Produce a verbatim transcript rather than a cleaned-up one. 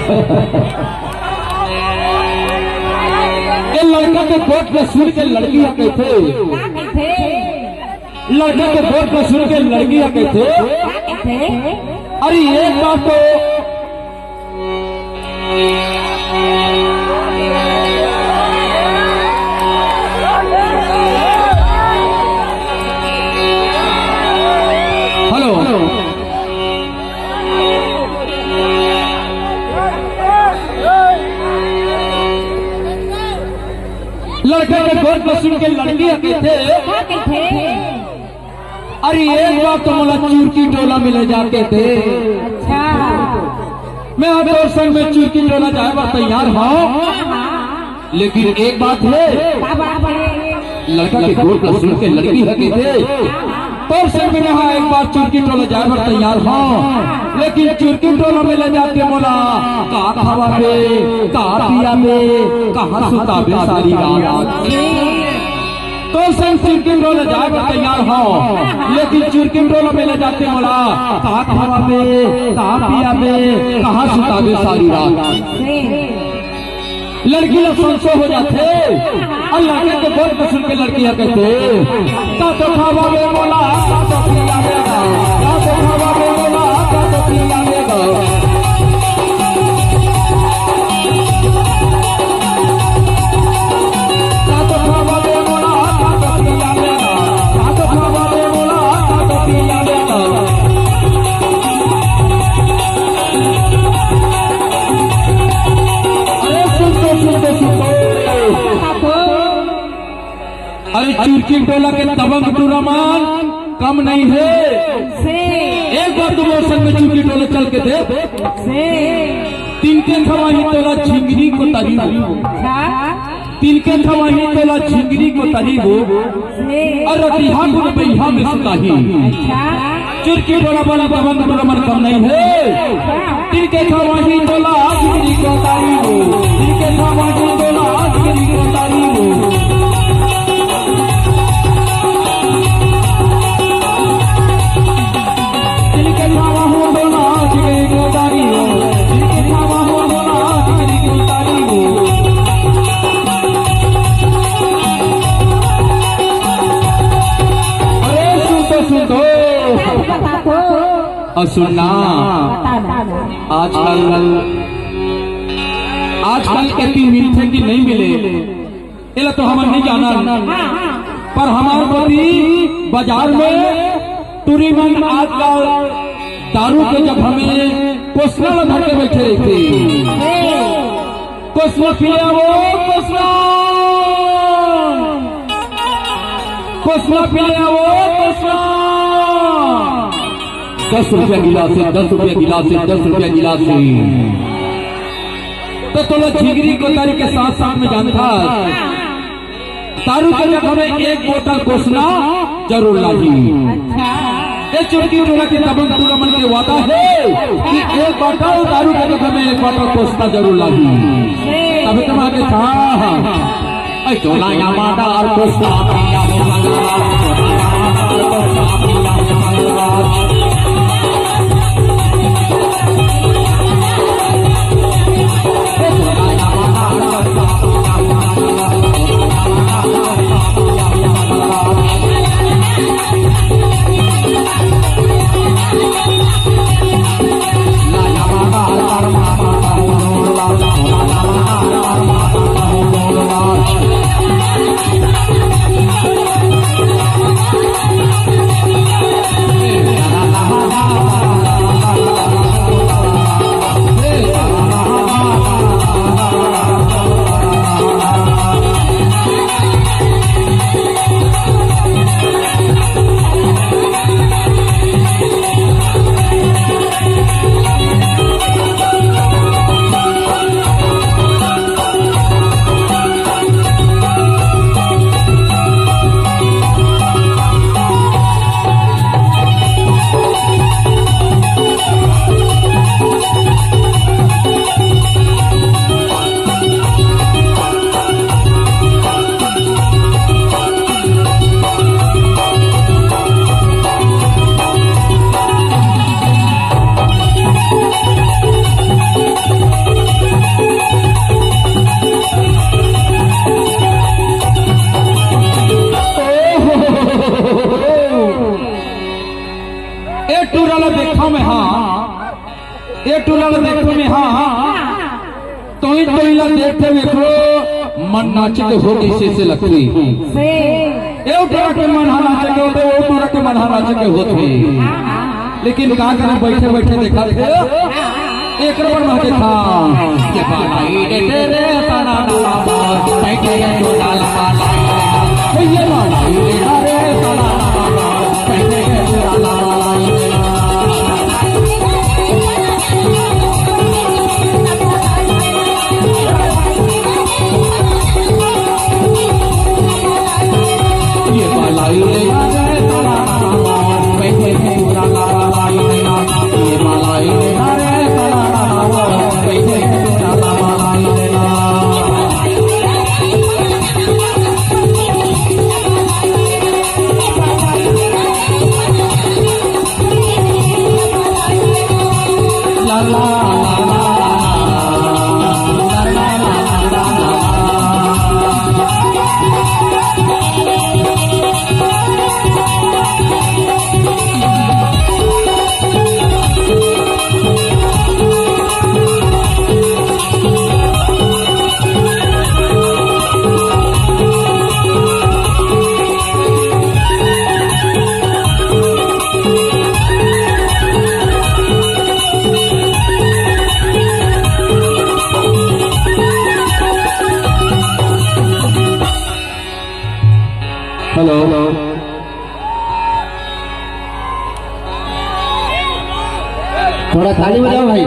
ये लड़का के गोठ ल सुन के लड़की ह कहिथे, लड़का के गोठ ल सुन के लड़की ह कहिथे, अरे एक बात तो हेलो। लड़का के गोठ ल सुन के लड़की ह कहिथे, अरे एक बार तो मोला चुरकी टोला में ले जाके दे। अच्छा। मैं ह तोर संग में चुरकी टोला जाए बर तैयार हंव, लेकिन एक बात हे, का बात हे? लड़का के गोठ ल सुन के लड़की ह कहिथे, तोर संग में मैं ह एक बार चुरकी टोला जाए बर तैयार हंव, लेकिन चुरकी टोला में ले जाके मोला का खवाबे, का पियाबे, कहां सुताबे सारी रात। तोर संग चुरकी टोला जाए बर तैयार हंव, लेकिन चुरकी टोला में ले जाके मोला का खवाबे, का पियाबे, कहां सुताबे सारी रात। लड़की ल संशय हो जाथे अउ लड़का के गोठ ल सुन के लड़की ह कहिथे, का तो खवाबे मोला, का तो पियाबे गा, का तो खवाबे मोला, का तो पियाबे गा। अरे सुन तो, सुन तो, सुन तो। अरे चुरकी टोला के दबंग टूरा मन कम नहीं हे। से। एक बार तुम मोर संग में चुरकी टोला चल के देख। से। तिनके खवाही तोला झिंगरी कोतारी। अच्छा। तिनके खवाही तोला झिंगरी कोतारी। से। अउ रतिहा गुन बइहा में सुताही। अच्छा। चुरकी टोला वाला दबंग टूरा मन कम नहीं हे। तिनके खवाही तोला झिंगरी कोतारी। तिनके खवाही तोला झिंगरी कोतारी। तिनके खवाही तोला झिंगरी कोतारी। तिनके खवाही तोला झिंगरी कोतारी। अरे सुन तो, सुन तो। बता तो। अउ सुन ना, बता ना। आजकल, आजकल एती मिलथे कि नहीं मिले, एला तो हमन नहीं जानन। हाँ। पर हमर कोती बाजार में टूरी मन आजकल दारू के जगह में कोसना ल धर के बइठे रहिथे। कोसना पी ले आवो, कोसना। कोसना पी ले आवो, कोसना। दस रुपया गिलास हे, दस रुपया गिलास हे, दस रुपया गिलास हे। त तोला झिंगरी कोतारी के साथ साथ में जानथस, दारू के जगह में एक बोतल कोसना जरूर लाही। अच्छा। ए चुरकी टोला के दबंग टूरा मन के वादा हे कि एक बोतल दारू के जगह में एक बोतल कोसना जरूर लाही। तब तुम्हारे था। ऐ टोला या माता और कोसना। में हाँ, ए टूरा ला देखथों मैं हाँ, तोही तोही ला देखथों, एकरो मन नाचे के हो कइसे से लगथे। ए टूरा के मन हा नाचे के होथे, ओ टूरा के मन हा नाचे के होथे। लेकिन का करे, बइठे बइठे देखथे, एकर बर मैं देखा। ये बालाई रे तेरे ताना ताना, बैठे रे टूरा ला बालाई। ये बालाई रे तेरे ताना ताना, हेलो, थोड़ा ताली बजाओ भाई।